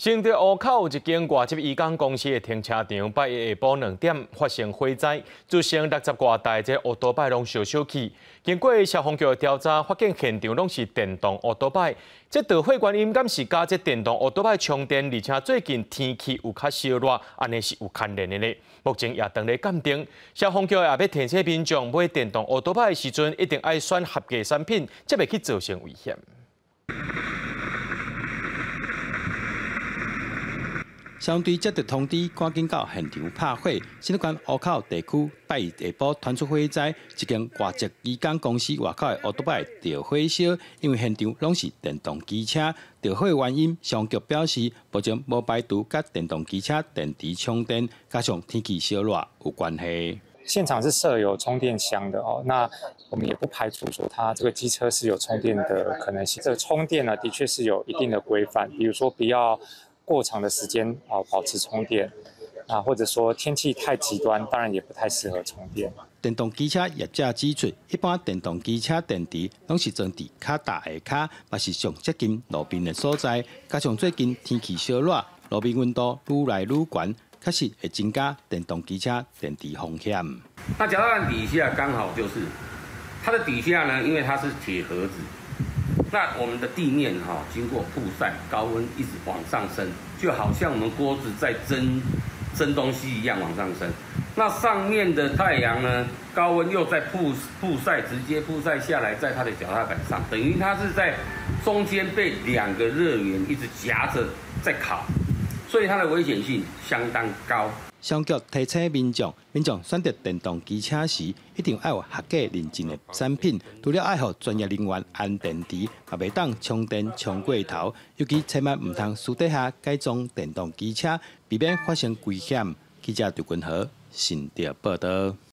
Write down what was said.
新竹湖口一間外籍移工公司的停車場，拜一下晡2點發生火災，造成六十外台這烏多擺攏燒燒去。經過消防局的調查，發現現場攏是電動烏多擺。這著火原因敢是佮這電動烏多擺充電，而且最近天氣有較燒熱，按呢是有牽連的咧。目前也當咧鑑定，消防局也欲提醒民眾買電動烏多擺的時陣，一定愛選合格產品，才袂去造成危險。消防隊接到通知，趕緊到現場拍火。新竹縣湖口地區拜一下晡傳出火災，一間外籍移工公司外口的烏多擺著火燒，因為現場攏是電動機車。著火原因，消防局表示，目前無排除佮電動機車電池充電，加上天氣燒熱有關係。現場是設有充電箱的哦，那我們也不排除說它這個機車是有充電的可能性。這個充電呢，的確是有一定的規範，比如說不要過長的時間啊，保持充電啊，或者說天氣太極端，當然也不太適合充電。電動機車業者指出，一般電動機車電池攏是裝佇較大下跤，嘛是上接近路面的所在。加上最近天氣燒熱，路面溫度愈來愈懸，確實會增加電動機車電池風險。那腳踏板底下剛好就是它的底下呢，因為它是鐵盒子。那我們的地面哈，經過曝曬，高溫一直往上升，就好像我們鍋子在蒸蒸東西一樣往上升。那上面的太陽呢，高溫又在曝曝曬，直接曝曬下來，在它的腳踏板上，等於它是在中間被兩個熱源一直夾着在烤，所以它的危險性相當高。消防局提醒民眾，民眾選擇電動機車時，一定愛有合格認證的產品。除了愛予專業人員安電池，也袂當充電充過頭，尤其千萬毋通私底下改裝電動機車，避免發生危險。記者劉君和新竹報導。